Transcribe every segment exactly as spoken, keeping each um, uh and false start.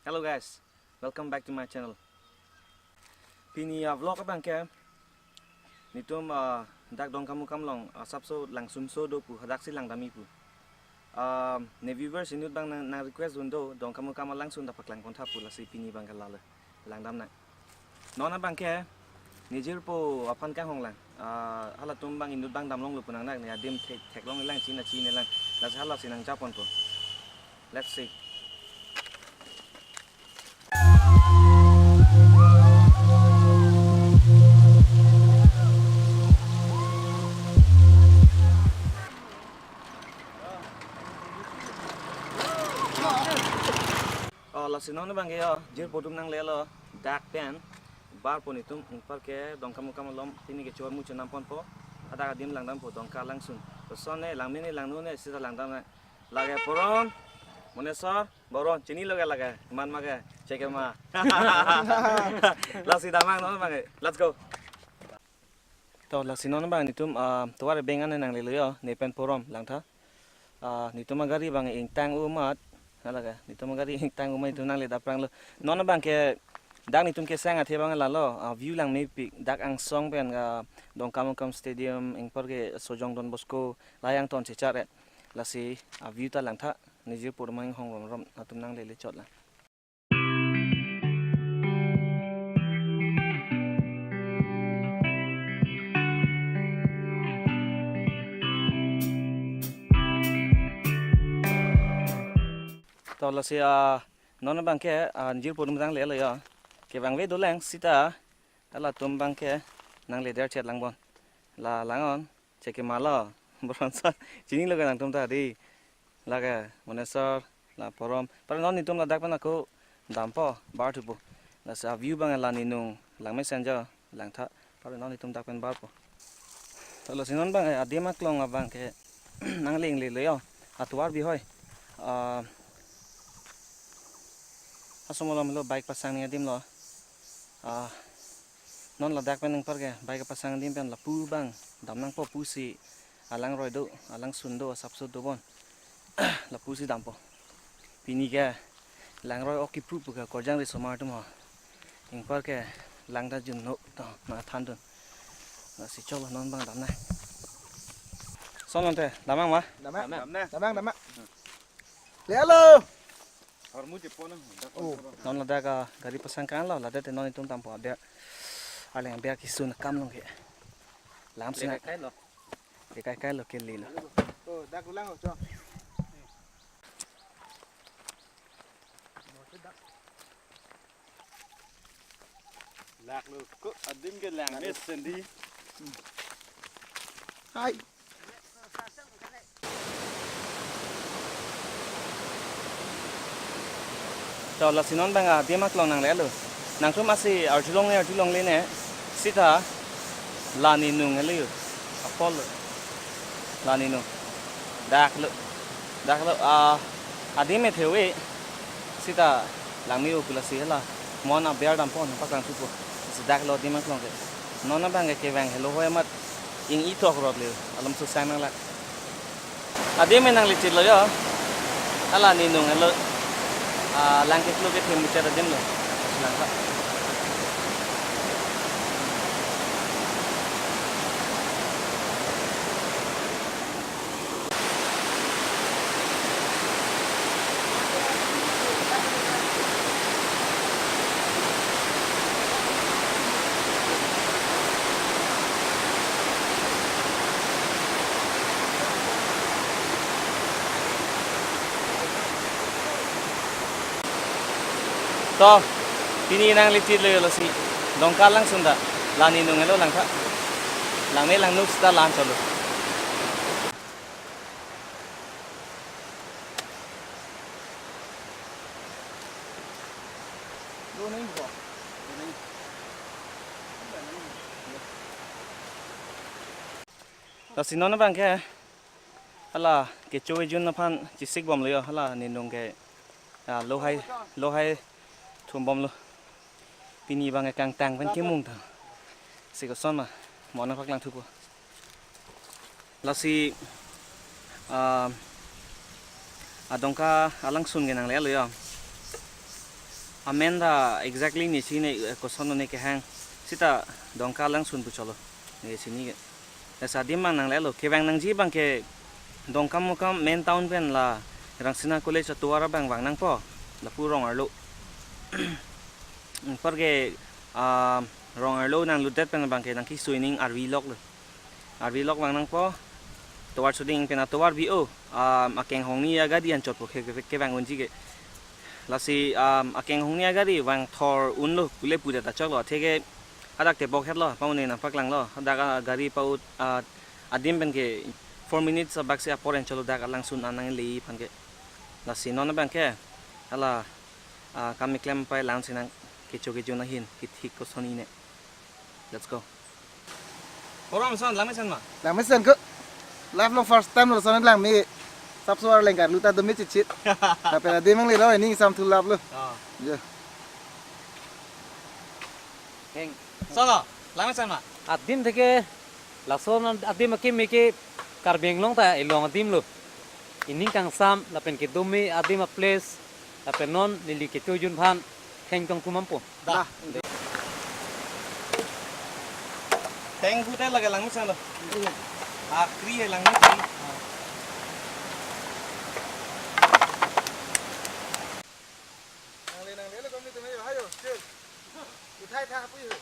Hello guys, welcome back to my channel. Pini a vlog abang ke netum, ah, dak Dongkamukam along, ah, asapso langsumso do pu hadak si langdamji pu. Ah, ne viewers inut abang nang, nang request un do Dongkamukam alangsun ta paklang pontha pu, lasi pini abang ke lale langdam nang. Non abang ke ne jirpo aphan kanghong lang. Ah, halatum abang inut abang damlonglo pu nang nak ne adim thek, theklong lang, china chine lang. Lasi halasi nang japon po. Let's see. Oh, lasi non abang ke yo, jirpo atum nanglelo, dak pen barpo netum, ingpar ke Dongkamukam along pini ke chor mu chonam ponpo, hadak adim langdampo Dongka alangsun. Lason ne, langme ne, langno ne, sita langdam ne. Lake Porom, Monesor, Boron, chinilo ke lake, man ma ke, chekema. Lasi damnang non abang ke, let's go. To, lasi non abang netum, ah, tovar beng ane nanglelo yo, ne pen Porom langtha. Ah, netum agari abang ingtang u amat. Hala ke, netum agari ingtang u amat netum nangle dapranglo. Non abang ke dak netum kesang athe abang lalo, ah, view langmepik, dak angsong pen, ah, Dongkamukam Stadium, ingpar ke Sojong Don Bosco, lahai angton chechar et. Lasi, ah, view ta langtha, ne jirpo atum kanghong romrom, atum nanglele chot lang. To lasi, ah, non abang ke, ah, jirpo atum nanglelo yo. Kevangve dolang sita, halatum abang ke nangle der chet lang bon. La lang-on, chekemalo, Boron sar, chinilo ke nangtum ta di. Lake Monesor, la Porom. Pare non netum ladak pen ako dampo, bar thupo. Lasi a view abang la Ninung langmesen jo, langtha. Pare non netum dak pen barpo. To lasi non abang, eh, adim aklong abang ke nanglenglelo yo. Atovar bihoi. Ah, asomolom lo bike pasang ni adim lo. Ah, non ladak pen ingpar ke bike pasang adim pen lapu abang dam nangpo pusi alangroi do, alangsun do, asapso do bon. Lapusi dampo. Pini ke langroi ok kipru pu ke korjang ri somar atum ho. Ingpar ke lang ta jun no to na than dun. Lasi cholo non abang damnang. Son ante, damnang ma? Damnang. Damnang. Damnang, damnang. Lelo. Hormu je pona. Oh. Non ladak a gari pasang kanlo, ladak te non netum dampo aber. Arleng aber kisun akam along ke. Lam sina. Kai lo. Ke kai kai lo, ke lelo. Oh, dak ulang, oh, chong. Lak lo ko adim ke langmesen di. Hai. To lasi non abang adim aklong nanglelo. Nangtum asi arjulong ne arjulongle ne sita la Ninung helo yo. Apol la Ninung. Dak lo. Dak lo, ah, adim me thewe sita langme-o pu lasi hala. Mon aber dampo, nangpaklang thupo. Si dak lo adim aklong ke. Non abang ke kevang helo hoi amat ing-i tok rot le. Alam susang nanglak. Adim me nangle chit lo yo. Hala Ninung helo. Ah, lang keklo kethe muchot adim lo. Langtha. To, pini nangle chit lo yo lasi. Dongka alangsun ta, la Ninung helo langtha. Langme langno sita lan cholo. Lasi non abang ke hala kecho ejun aphan chesik bomlo yo, hala Ninung ke, ah, lohai, lohai thum bomlo. Pini abang ke kangtang pen kemung ta. Si koson ma, mo nangpaklang thupo. Lasi, ah, a Dongka alangsun ke nanglelo yo. Amen ta exactly nesi ne, eh, koson ne kehang. Seta Dongka Langsun pu cholo. Nesi ne ke. Lasi adim abang nanglelo. Kevang nangji abang ke Dongkamukam main town pen la Rangsina College atovar abang vang nangpo. Lapu rong arlo. Anparke, ah, rong arlo nanglutdet pen abang ke nangkeso ining arvi lok lo. Arvi lok vang nangpo. Tovar suding pen atovar bi o. Ah, akeng hongni agari anchot po ke, ke, kevang unji ke. Lasi, ah, akeng hongni agari vang thor unlo, pule pudet achok lo. Atheke hadak tebok het lo, paune nangpaklang lo. Hadak agari pa-ut, ah, adim pen ke four minutes abak si apor enchot lo dak Langsun anang le aphan ke. Lasi non abang ke, hala, ah, kam keklem pai lang si nangkecho kecho ahin, kethik koson ne. Let's go. Oram son, langmesen ma? Langmesen ko. Life lo first time lo son langme. Sapso arleng karlu ta dome chichit. Tapi adim nanglelo, ining sam thu lap lo. Oh. Ya. Heng. Son lo, langmesen ma? Adim atheke, lason adim akimi ke Karbi Anglong ta ilong adim lo. Ining kangsam, lapen kedome adim a-place, lapen non neli kecho jun aphan thengtong thumampo. Dah. Thengthu te lake langmesen lo. Akri he langmesen. Nangle, nangle lo kami tumhe, hayo, chill. Uthai tha apui ho.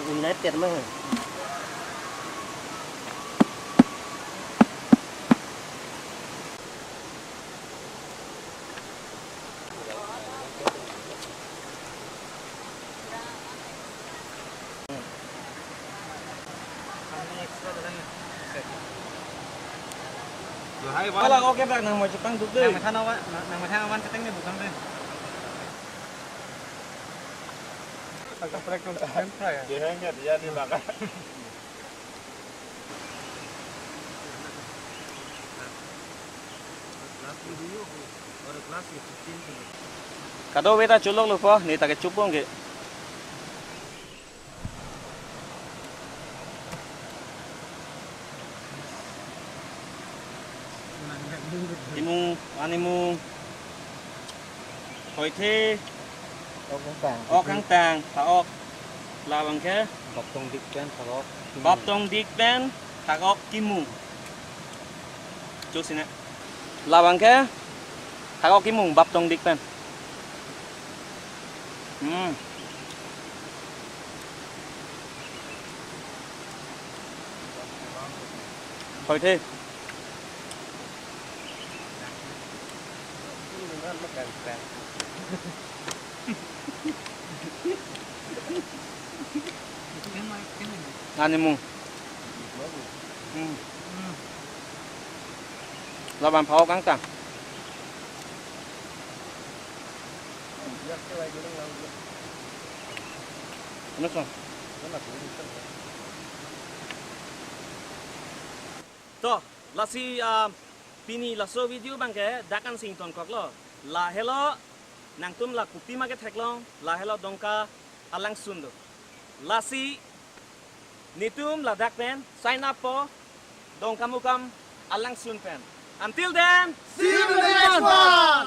United mah. Wala, okay, bak, nang mau cipang duk deh. Nang mesen awan, nang, nang mesen awan ceteng deh, bukan deh. Agak prek tuh, hand fry ya? Dia hanya dia di belakang. Kado beta chulok lupo, ne ta kechupong ke. Imung, an imung. Hoithe. Ok kangtang. Ok kangtang, thak-ok. Labang ke? Baptong dik pen thak-ok. Baptong dik pen thak-ok kimung. Chusine. Labang ke? Thak-ok kimung, baptong dik pen. Hmm. Hoithe. Animung. Hmm. Laban phao kangtang. Ano so? To, lasi, ah, pini laso video abangke dak an si ingtonkoklo. Lahelo, nangtum la kopima ketheklong, lahelo Dongka alangsun do. Lasi netum ladak pen sign up po, Dongkamukam alangsun pen. Until then, see you in the next one.